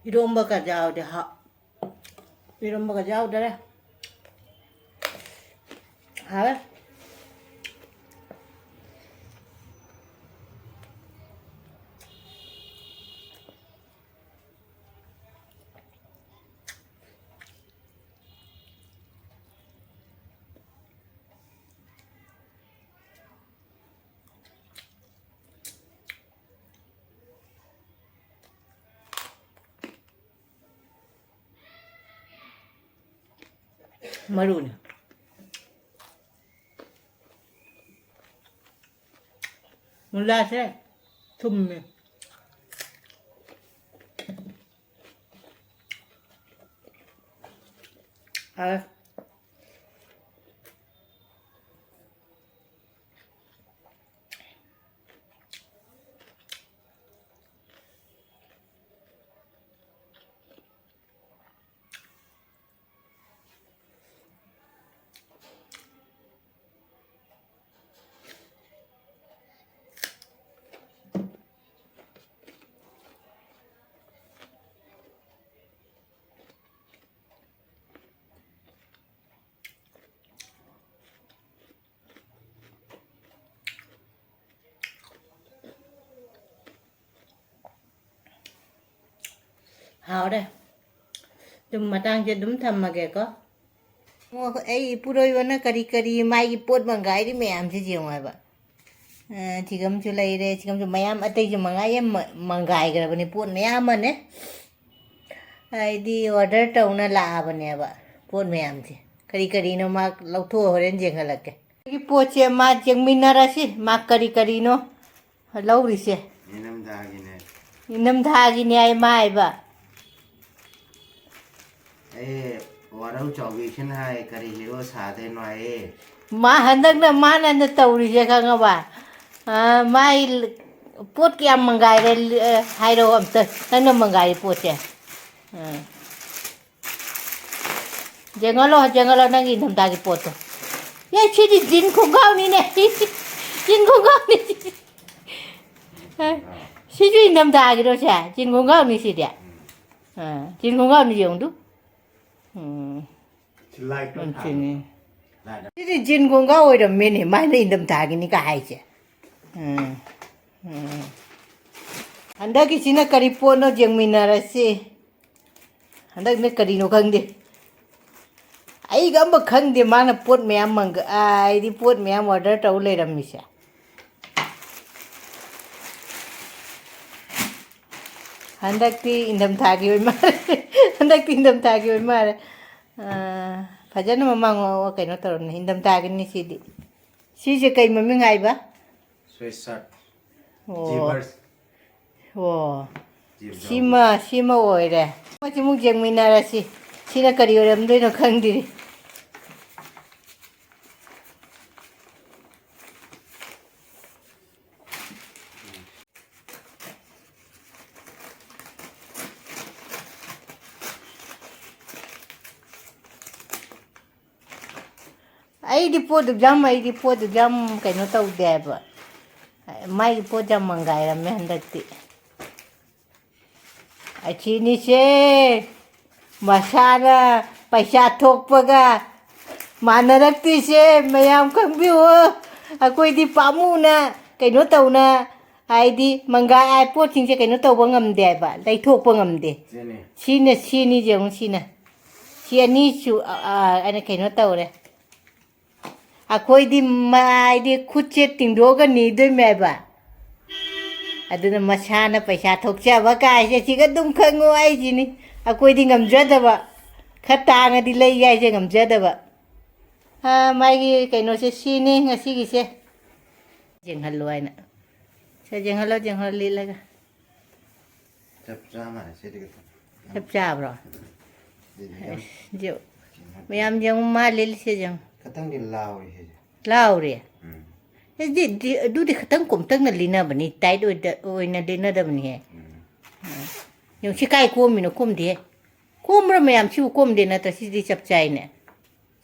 ꯏꯔꯣꯝꯕꯒ ꯌꯥꯎꯔꯗꯤ ꯍꯥꯎ-, ꯏꯔꯣꯝꯕꯒ ꯌꯥꯎꯗꯔꯦ꯫ ꯍꯥꯎꯋꯦ꯫ ꯃꯔꯨꯅꯦ꯫ ꯃꯨꯂꯥꯁꯦ ꯊꯨꯝꯃꯦ꯫ ꯍꯥꯎꯋꯦ꯫ ꯍꯥꯎꯔꯦ꯫ ꯑꯗꯨꯝ ꯃꯇꯥꯡꯁꯦ ꯑꯗꯨꯝ ꯊꯝꯃꯒꯦꯀꯣ꯫ ꯑꯣ, ꯑꯩ ꯏꯄꯨꯔꯣꯏꯕꯅ ꯀꯔꯤ ꯀꯔꯤ ꯃꯥꯒꯤ ꯄꯣꯠ ꯃꯪꯒꯥꯏꯔꯤ ꯃꯌꯥꯝꯁꯦ ꯌꯦꯡꯉꯣ ꯍꯥꯏꯕ꯫ ꯑ, ꯊꯤꯒꯝꯁꯨ ꯂꯩꯔꯦ, ꯊꯤꯒꯝꯁꯨ ꯃꯌꯥꯝ ꯑꯇꯩꯁꯨ ꯃꯉꯥ ꯌꯥꯝ ꯃ-, ꯃꯪꯒꯥꯏꯈ꯭ꯔꯕꯅꯦ, ꯄꯣꯠ ꯃꯌꯥꯝ ꯑꯃꯅꯦ꯫ ꯍꯥꯏꯗꯤ order ꯇꯧꯅ ꯂꯥꯛꯑꯕꯅꯦꯕ ꯄꯣꯠ ꯃꯌꯥꯝꯁꯦ꯫ ꯀꯔꯤ ꯀꯔꯤꯅꯣ ꯃꯥ ꯂꯧꯊꯣꯛꯑ ꯍꯣꯔꯦꯟ ꯌꯦꯡꯍꯜꯂꯛꯀꯦ꯫ ꯑꯩꯒꯤ ꯄꯣꯠꯁꯦ ꯃꯥ ꯌꯦꯡꯃꯤꯟꯅꯔꯁꯤ, ꯃꯥ ꯀꯔꯤ ꯀꯔꯤꯅꯣ ꯂꯧꯔꯤꯁꯦ꯫ ꯏꯅꯝꯊꯥꯒꯤꯅꯦ꯫ ꯏꯅꯝꯊꯥꯒꯤꯅꯦ ꯍꯥꯏ ꯃꯥ ꯍꯥꯏꯕ꯫ ꯑꯩ ꯋꯥꯔꯧ ꯆꯥꯎꯕꯤꯁꯤꯅ ꯍꯥꯏ, "ꯀꯔꯤ ꯍꯤꯔꯣ ꯁꯥꯗꯣꯏꯅꯣ?" ꯍꯥꯏꯌꯦ꯫ ꯃꯥ ꯍꯟꯗꯛꯅ ꯃꯥꯅ ꯍꯟꯗꯛ ꯇꯧꯔꯤꯁꯦ ꯈꯪꯉꯕ? ꯑ, ꯃꯥꯏ ꯄꯣꯠ ꯀꯌꯥꯝ ꯃꯪꯒꯥꯏꯔꯦ, ꯑ, ꯍꯥꯏꯔꯛꯑꯣ ꯑꯝꯇ, ꯅꯪꯅ ꯃꯪꯒꯥꯏꯔꯤ ꯄꯣꯠꯁꯦ꯫ ꯑ꯫ ꯌꯦꯡꯍꯜꯂꯣ, ꯌꯦꯡꯍꯜꯂꯣ ꯅꯪꯒꯤ ꯏꯪꯊꯝꯊꯥꯒꯤ ꯄꯣꯠꯇꯣ꯫ ꯑꯦ, ꯁꯤꯗꯤ ꯖꯤꯟ ꯈꯣꯡꯒ꯭ꯔꯥꯎꯅꯤꯅꯦ꯫ ꯖꯤꯟ ꯈꯣꯡꯒ꯭ꯔꯥꯎꯅꯤ ꯁꯤꯗꯤ꯫ ꯑ, ꯁꯤꯁꯨ ꯏꯪꯊꯝꯊꯥꯒꯤꯔꯣ ꯁꯦ? ꯖꯤꯟ ꯈꯣꯡꯒ꯭ꯔꯥꯎꯅꯤ ꯁꯤꯗꯤ꯫ ꯑ, ꯖꯤꯟ ꯈꯣꯡꯒ꯭ꯔꯥꯎꯅꯤ ꯌꯦꯡꯉꯨꯗꯨ꯫ ꯎꯝ꯫ ꯁꯤ ꯂꯥꯏꯠꯇꯣ ꯎꯝ, ꯊꯥꯜꯂꯣ꯫ ꯁꯤꯅꯤ꯫ ꯂꯥꯏꯠ꯫ ꯁꯤꯗꯤ ꯖꯤꯟ ꯈꯣꯡꯒ꯭ꯔꯥꯎ ꯑꯣꯏꯔꯝꯃꯦꯅꯦ, ꯃꯥꯏꯅ ꯏꯪꯊꯝꯊꯥꯒꯤꯅꯤ ꯀ ꯍꯥꯏꯁꯦ꯫ ꯎꯝ, ꯎꯝ꯫ ꯍꯟꯗꯛꯀꯤꯁꯤꯅ ꯀꯔꯤ ꯄꯣꯠꯅꯣ ꯌꯦꯡꯃꯤꯟꯅꯔꯁꯤ꯫ ꯍꯟꯗꯛꯅ ꯀꯔꯤꯅꯣ ꯈꯪꯗꯦ꯫ ꯑꯩꯒ ꯑꯝꯕ ꯈꯪꯗꯦ, ꯃꯥꯅ ꯄꯣꯠ ꯃꯌꯥꯝ ꯃꯪꯒ-, ꯑꯥ, ꯑꯩꯗꯤ ꯄꯣꯠ ꯃꯌꯥꯝ order ꯇꯧ ꯂꯩꯔꯝꯃꯤꯁꯦ꯫ ꯍꯟꯗꯛꯇꯤ ꯏꯪꯊꯝꯊꯥꯒꯤ ꯑꯣꯏ ꯃꯥꯜꯂꯦ꯫ ꯍꯟꯗꯛꯇꯤ ꯏꯪꯊꯝꯊꯥꯒꯤ ꯑꯣꯏ ꯃꯥꯜꯂꯦ꯫ ꯑꯥ, ꯐꯖꯅ ꯃꯃꯥꯡ ꯀꯩꯅꯣ ꯇꯧꯔꯝꯅꯤ꯫ ꯏꯪꯊꯝꯊꯥꯒꯤꯅꯤ ꯁꯤꯗꯤ꯫ ꯁꯤꯁꯦ ꯀꯩ ꯃꯃꯤꯡ ꯍꯥꯏꯕ? Sweatshirt꯫ ꯑꯣ꯫ Jeavers꯫ ꯑꯣ꯫ Jeavers꯫ ꯁꯤꯃ, ꯁꯤꯃ ꯑꯣꯏꯔꯦ꯫ ꯃꯁꯤꯃꯨꯛ ꯌꯦꯡꯃꯤꯟꯅꯔꯁꯤ꯫ ꯁꯤꯅ ꯀꯔꯤ ꯑꯣꯏꯔꯝꯗꯣꯏꯅꯣ ꯈꯪꯗ꯭ꯔꯤ꯫ ꯑꯩꯗꯤ ꯄꯣꯠ ꯑꯗꯨꯛ ꯌꯥꯝ, ꯑꯩꯗꯤ ꯄꯣꯠ ꯑꯗꯨꯛ ꯌꯥꯝ ꯀꯩꯅꯣ ꯇꯧꯗꯦ ꯍꯥꯏꯕ꯫ ꯃꯥꯏꯒꯤ ꯄꯣꯠ ꯌꯥꯝ ꯃꯪꯒꯥꯏꯔꯝꯃꯦ ꯍꯟꯗꯛꯇꯤ꯫ ꯑꯁꯤꯅꯤꯁꯦ ꯃꯁꯥꯅ ꯄꯩꯁꯥ ꯊꯣꯛꯄꯒ ꯃꯥꯟꯅꯔꯛꯇ꯭ꯔꯤꯁꯦ ꯃꯌꯥꯝ ꯈꯪꯕꯤꯌꯨ꯫ ꯑꯩꯈꯣꯏꯗꯤ ꯄꯥꯝꯃꯨꯅ ꯀꯩꯅꯣ ꯇꯧꯅ, ꯍꯥꯏꯗꯤ ꯃꯪꯒꯥꯏ ꯄꯣꯠꯁꯤꯡꯁꯦ ꯀꯩꯅꯣ ꯇꯧꯕ ꯉꯝꯗꯦ ꯍꯥꯏꯕ, ꯂꯩꯊꯣꯛꯄ ꯉꯝꯗꯦ꯫ ꯁꯤꯅꯦ꯫ ꯁꯤꯅ ꯁꯤꯅꯤ ꯌꯦꯡꯉꯨ, ꯁꯤꯅ꯫ ꯁꯤ ꯑꯅꯤꯁꯨ, ꯑ, ꯑ, ꯑꯩꯅ ꯀꯩꯅꯣ ꯇꯧꯔꯦ꯫ ꯑꯩꯈꯣꯏꯗꯤ ꯃꯥꯏꯗꯤ ꯈꯨꯠꯁꯦ ꯇꯤꯡꯊꯣꯛꯑꯒ ꯅꯤꯗꯣꯏꯃꯦꯕ꯫ ꯑꯗꯨꯅ ꯃꯁꯥꯅ ꯄꯩꯁꯥ ꯊꯣꯛꯆꯕ ꯀꯥꯏꯁꯦ ꯁꯤꯒ ꯑꯗꯨꯝ ꯈꯪꯉꯣ ꯍꯥꯏꯁꯤꯅꯤ꯫ ꯑꯩꯈꯣꯏꯗꯤ ꯉꯝꯖꯗꯕ꯫ ꯈꯔ ꯇꯥꯡꯉꯗꯤ ꯂꯩꯒꯦ ꯍꯥꯏꯁꯦ ꯉꯝꯖꯗꯕ꯫ ꯑ, ꯃꯥꯒꯤ ꯀꯩꯅꯣꯁꯦ ꯁꯤꯅꯤ ꯉꯁꯤꯒꯤꯁꯦ꯫ ꯌꯦꯡꯍꯜꯂꯣ ꯍꯥꯏꯅ꯫ ꯁꯦ, ꯌꯦꯡꯍꯜꯂꯣ, ꯌꯦꯡꯍꯜꯂꯣ, ꯂꯤꯠꯂꯒ꯫ ꯆꯞ ꯆꯥ ꯃꯥꯜꯂꯦ, ꯁꯤꯗꯤ ꯈꯤꯇꯪ꯫ ꯆꯞ ꯆꯥꯕ꯭ꯔꯣ? ꯁꯤꯗꯤ ꯌꯥꯝ ꯑꯁ, ꯖꯤꯑꯣ-, ꯃꯌꯥꯝ ꯌꯦꯡꯉꯨ, ꯃꯥ ꯂꯤꯠꯂꯤꯁꯦ ꯌꯦꯡꯉꯨ꯫ ꯈꯇꯪꯗꯤ ꯂꯥꯎꯔꯤ ꯁꯤꯁꯦ꯫ ꯂꯥꯎꯔꯤ? ꯎꯝ꯫ ꯑꯗꯨꯗꯤ, ꯑꯗꯨꯗꯤ ꯈꯇꯪ ꯀꯨꯝꯇꯛꯅ ꯂꯤꯠꯅꯕꯅꯤ, tight ꯑꯣꯏꯗ-, ꯑꯣꯏꯅ ꯂꯤꯠꯅꯗꯕꯅꯤꯍꯦ꯫ ꯎꯝ꯫ ꯎꯝ꯫ ꯌꯦꯡꯉꯨ, ꯁꯤ ꯀꯥꯏ ꯀꯣꯝꯃꯤꯅꯣ? ꯀꯣꯝꯗꯦ꯫ ꯀꯣꯝꯕ꯭ꯔꯥ ꯃꯌꯥꯝ? ꯁꯤꯕꯨ ꯀꯣꯝꯗꯦ ꯅꯠꯇ꯭ꯔꯥ? ꯁꯤꯗꯤ ꯆꯞ ꯆꯥꯏꯅꯦ꯫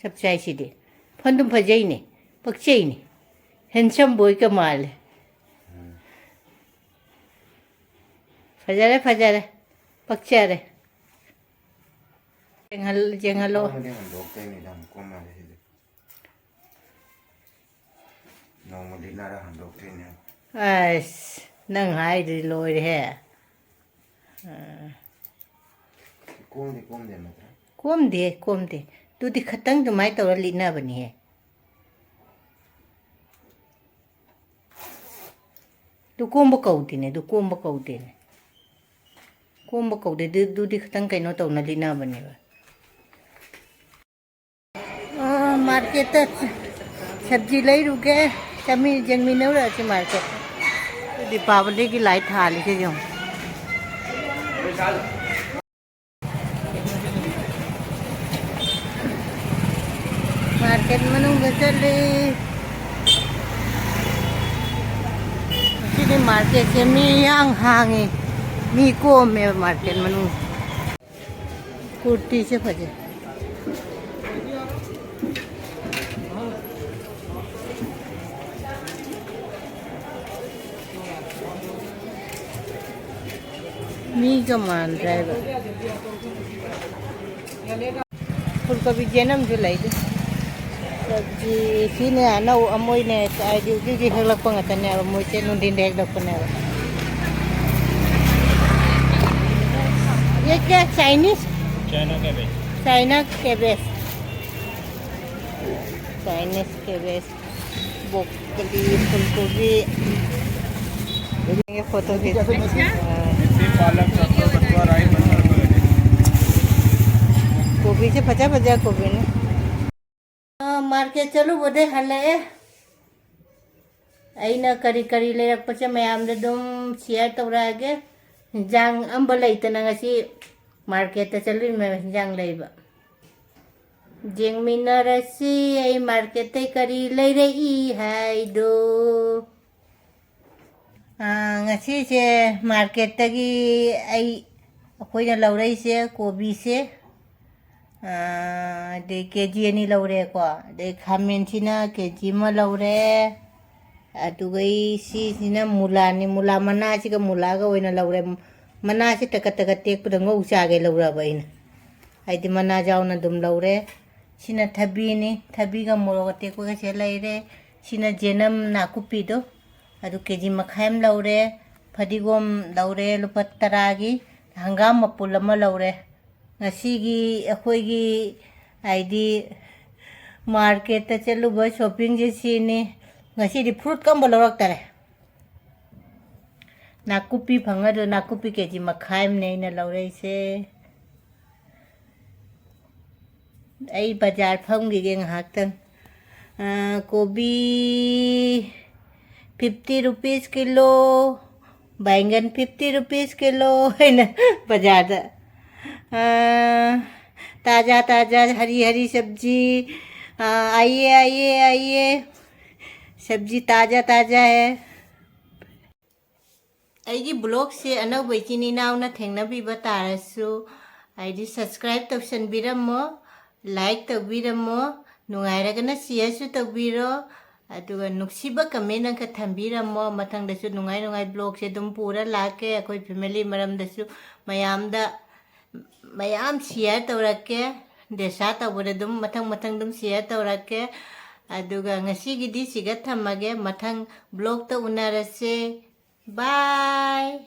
ꯆꯞ ꯆꯥꯏ ꯁꯤꯗꯤ꯫ ꯐꯟꯗꯨꯝ ꯐꯖꯩꯅꯦ, ꯄꯛꯆꯩꯅꯦ꯫ Handsome boyꯒ ꯃꯥꯜꯂꯦ꯫ ꯎꯝ꯫ ꯐꯖꯔꯦ, ꯐꯖꯔꯦ꯫ ꯄꯛꯆꯔꯦ꯫ ꯌꯦꯡꯍꯜ-, ꯌꯦꯡꯍꯜꯂꯣ꯫ ꯀꯣꯝꯃꯗꯤ ꯍꯟꯗꯣꯛꯇꯣꯏꯅꯤꯗ, ꯀꯣꯝꯃꯗꯤ ꯁꯤꯗꯤ꯫ ꯅꯣꯡꯃ ꯂꯤꯠꯅꯔ ꯍꯟꯗꯣꯛꯇꯣꯏꯅꯦ꯫ ꯑꯁ, ꯅꯪ ꯍꯥꯏꯗꯨꯗꯤ ꯂꯣꯏꯔꯦꯍꯦ꯫ ꯑꯥ꯫ ꯀꯣꯝꯗꯤ ꯀꯣꯝꯗꯦ ꯅꯠꯇ꯭ꯔꯥ? ꯀꯣꯝꯗꯦ, ꯀꯣꯝꯗꯦ꯫ ꯑꯗꯨꯗꯤ ꯈꯇꯪ ꯑꯗꯨꯃꯥꯏꯅ ꯇꯧꯔ ꯂꯤꯠꯅꯕꯅꯤꯍꯦ꯫ ꯑꯗꯨ ꯀꯣꯝꯕ ꯀꯧꯗꯦꯅꯦ, ꯑꯗꯨ ꯀꯣꯝꯕ ꯀꯧꯗꯦꯅꯦ꯫ ꯀꯣꯝꯕ ꯀꯧꯗꯦ, ꯑꯗꯨ, ꯑꯗꯨꯗꯤ ꯈꯤꯇꯪ ꯀꯩꯅꯣ ꯇꯧꯅ ꯂꯤꯠꯅꯕꯅꯦꯕ꯫ ꯑ, marketꯇ ꯁꯕꯖꯤ ꯂꯩꯔꯨꯒꯦ꯫ ꯆꯠꯃꯤ-, ꯌꯦꯡꯃꯤꯟꯅꯔꯨꯔꯁꯤ marketꯇ꯫ ꯗꯤꯄꯥꯕꯂꯤꯒꯤ light ꯊꯥꯜꯂꯤꯁꯦ ꯌꯦꯡꯉꯨ꯫ Market ꯃꯅꯨꯡꯗ ꯆꯠꯂꯤ꯫ ꯉꯁꯤꯗꯤ marketꯁꯦ ꯃꯤ ꯌꯥꯝ ꯍꯥꯡꯉꯤ꯫ ꯃꯤ ꯀꯣꯝꯃꯦꯕ market ꯃꯅꯨꯡ꯫ ꯀꯨꯔꯇꯤꯁꯦ ꯐꯖꯩ꯫ ꯃꯤꯒ ꯃꯥꯟꯗ꯭ꯔꯦꯕ꯫ ꯐꯨꯜ ꯀꯣꯕꯤ ꯖꯦꯟ ꯑꯃꯁꯨ ꯂꯩꯗ꯫ ꯁꯕꯖꯤ ꯁꯤꯅꯦ ꯑꯅꯧ ꯑꯃꯣꯏꯅꯦ, ꯍꯥꯏꯗꯤ ꯍꯧꯖꯤꯛ ꯍꯧꯖꯤꯛ ꯍꯦꯛꯂꯛꯄ ꯉꯥꯛꯇꯅꯦꯕ, ꯃꯣꯏꯁꯦ ꯅꯨꯡꯊꯤꯟꯗ ꯍꯦꯛꯂꯛꯄꯅꯦꯕ꯫ ꯌꯦ ꯀꯌꯥ Chinese? China cabbage. China cabbage. Chinese cabbage. Broccoli, फूलगोभी। ये फोटो खींच। हाँ। इससे पालक, सरसों, बथुआ, राई, मटर, करेले। ꯀꯣꯕꯤꯁꯦ ꯐꯖ ꯐꯖ ꯀꯣꯕꯤꯅꯤ꯫ ꯑ, market ꯆꯠꯂꯨꯕꯗꯩ ꯍꯜꯂꯛꯑꯦ꯫ ꯑꯩꯅ ꯀꯔꯤ ꯀꯔꯤ ꯂꯩꯔꯛꯄꯁꯦ ꯃꯌꯥꯝꯗ ꯑꯗꯨꯝ share ꯇꯧꯔꯛꯑꯒꯦ꯫ ꯍꯤꯟꯖꯥꯡ ꯑꯝꯕ ꯂꯩꯇꯅ ꯉꯁꯤ marketꯇ ꯆꯠꯂꯨꯏ ꯃꯌꯥꯝ ꯍꯤꯟꯖꯥꯡ ꯂꯩꯕ꯫ ꯌꯦꯡꯃꯤꯟꯅꯔꯁꯤ ꯑꯩ ꯃꯥꯔꯀꯦꯠꯇꯩ ꯀꯔꯤ ꯂꯩꯔꯛꯏ ꯍꯥꯏꯗꯣ꯫ ꯑꯥ, ꯉꯁꯤꯁꯦ ꯃꯥꯔꯀꯦꯠꯇꯒꯤ ꯑꯩ, ꯑꯩꯈꯣꯏꯅ ꯂꯧꯔꯛꯏꯁꯦ ꯀꯣꯕꯤꯁꯦ, ꯑꯥ, ꯑꯗꯩ ꯀꯦ ꯖꯤ ꯑꯅꯤ ꯂꯧꯔꯦꯀꯣ꯫ ꯑꯗꯩ ꯈꯥꯃꯦꯟꯁꯤꯅ ꯀꯦ ꯖꯤ ꯑꯃ ꯂꯧꯔꯦ꯫ ꯑꯗꯨꯒ ꯑꯩ ꯁꯤꯁꯤꯅ ꯃꯨꯂꯥꯅꯤ꯫ ꯃꯨꯂꯥ ꯃꯅꯥꯁꯤꯒ ꯃꯨꯂꯥꯒ ꯑꯣꯏꯅ ꯂꯧꯔꯦ꯫ ꯃꯅꯥꯁꯤ ꯇꯀꯠ ꯇꯀꯠ ꯇꯦꯛꯄꯗ ꯉꯧ ꯆꯥꯒꯦ ꯂꯧꯔꯛꯑꯕ ꯑꯩꯅ꯫ ꯍꯥꯏꯗꯤ ꯃꯅꯥ ꯌꯥꯎꯅ ꯑꯗꯨꯝ ꯂꯧꯔꯦ꯫ ꯁꯤꯅ ꯊꯕꯤꯅꯤ꯫ ꯊꯕꯤꯒ ꯃꯣꯔꯣꯛ ꯑꯇꯦꯛꯄꯒꯁꯦ ꯂꯩꯔꯦ꯫ ꯁꯤꯅ ꯖꯦꯅꯝ ꯅꯥꯀꯨꯞꯄꯤꯗꯣ꯫ ꯑꯗꯨ ꯀꯦ ꯖꯤ ꯃꯈꯥꯏ ꯑꯃ ꯂꯧꯔꯦ꯫ ꯐꯗꯤꯒꯣꯝ ꯂꯧꯔꯦ ꯂꯨꯄꯥ ꯇꯔꯥꯒꯤ꯫ ꯍꯪꯒꯥꯝ ꯃꯄꯨꯜ ꯑꯃ ꯂꯧꯔꯦ꯫ ꯉꯁꯤꯒꯤ ꯑꯩꯈꯣꯏꯒꯤ ꯍꯥꯏꯗꯤ ꯃꯥꯔꯀꯦꯠꯇ ꯆꯠꯂꯨꯕ ꯁꯣꯞꯄꯤꯡꯁꯦ ꯁꯤꯅꯤ꯫ ꯉꯁꯤꯗꯤ ꯐ꯭ꯔꯨꯠꯀ ꯑꯝꯕ ꯂꯧꯔꯛꯇꯔꯦ꯫ ꯅꯥꯀꯨꯞꯄꯤ ꯐꯪꯉꯗ꯭ꯔꯣ? ꯅꯥꯀꯨꯞꯄꯤ ꯀꯦ ꯖꯤ ꯃꯈꯥꯏ ꯑꯃꯅꯦ ꯑꯩꯅ ꯂꯧꯔꯛꯏꯁꯦ꯫ ꯑꯩ ꯕꯖꯥꯔ ꯐꯝꯈꯤꯒꯦ ꯉꯥꯏꯍꯥꯛꯇꯪ꯫ ꯑꯥ, ꯀꯣꯕꯤ fifty rupees ꯀꯤꯂꯣ, ꯕꯥꯏꯒꯟ fifty rupees ꯀꯤꯂꯣ ꯍꯥꯏꯅ ꯕꯖꯥꯔꯗ꯫ ꯑꯥ, ꯇꯥꯖꯥ ꯇꯥꯖꯥ ꯍꯔꯤ ꯍꯔꯤ ꯁꯕꯖꯤ꯫ ꯑꯥ, ꯑꯥꯏꯌꯦ, ꯑꯥꯏꯌꯦ, ꯑꯥꯏꯌꯦ꯫ ꯁꯕꯖꯤ ꯇꯥꯖꯥ ꯇꯥꯖꯥ ꯍꯦ꯫ ꯑꯩꯒꯤ ꯕ꯭ꯂꯣꯒꯁꯦ ꯑꯅꯧꯕ ꯏꯆꯤꯟ ꯏꯅꯥꯎꯅ ꯊꯦꯡꯅꯕꯤꯕ ꯇꯥꯔꯁꯨ, ꯍꯥꯏꯗꯤ subscribe ꯇꯧꯁꯟꯕꯤꯔꯝꯃꯣ, like ꯇꯧꯕꯤꯔꯝꯃꯣ, ꯅꯨꯡꯉꯥꯏꯔꯒꯅ shareꯁꯨ ꯇꯧꯕꯤꯔꯣ, ꯑꯗꯨꯒ ꯅꯨꯡꯁꯤꯕ comment ꯑꯃꯈꯛ ꯊꯝꯕꯤꯔꯝꯃꯣ꯫ ꯃꯊꯪꯗꯁꯨ ꯅꯨꯡꯉꯥꯏ ꯅꯨꯡꯉꯥꯏ ꯕ꯭ꯂꯣꯒꯁꯦ ꯑꯗꯨꯝ ꯄꯨꯔ ꯂꯥꯛꯀꯦ꯫ ꯑꯩꯈꯣꯏ family ꯃꯔꯝꯗꯁꯨ ꯃꯌꯥꯝꯗ ꯃꯌꯥꯝ share ꯇꯧꯔꯛꯀꯦ꯫ ꯗꯦꯁꯥ ꯇꯧꯕꯗ ꯑꯗꯨꯝ ꯃꯊꯪ ꯃꯊꯪ ꯑꯗꯨꯝ share ꯇꯧꯔꯛꯀꯦ꯫ ꯑꯗꯨꯒ ꯉꯁꯤꯒꯤꯗꯤ ꯁꯤꯒ ꯊꯝꯃꯒꯦ꯫ ꯃꯊꯪ ꯕ꯭ꯂꯣꯒꯇ ꯎꯅꯔꯁꯦ꯫ Bye꯫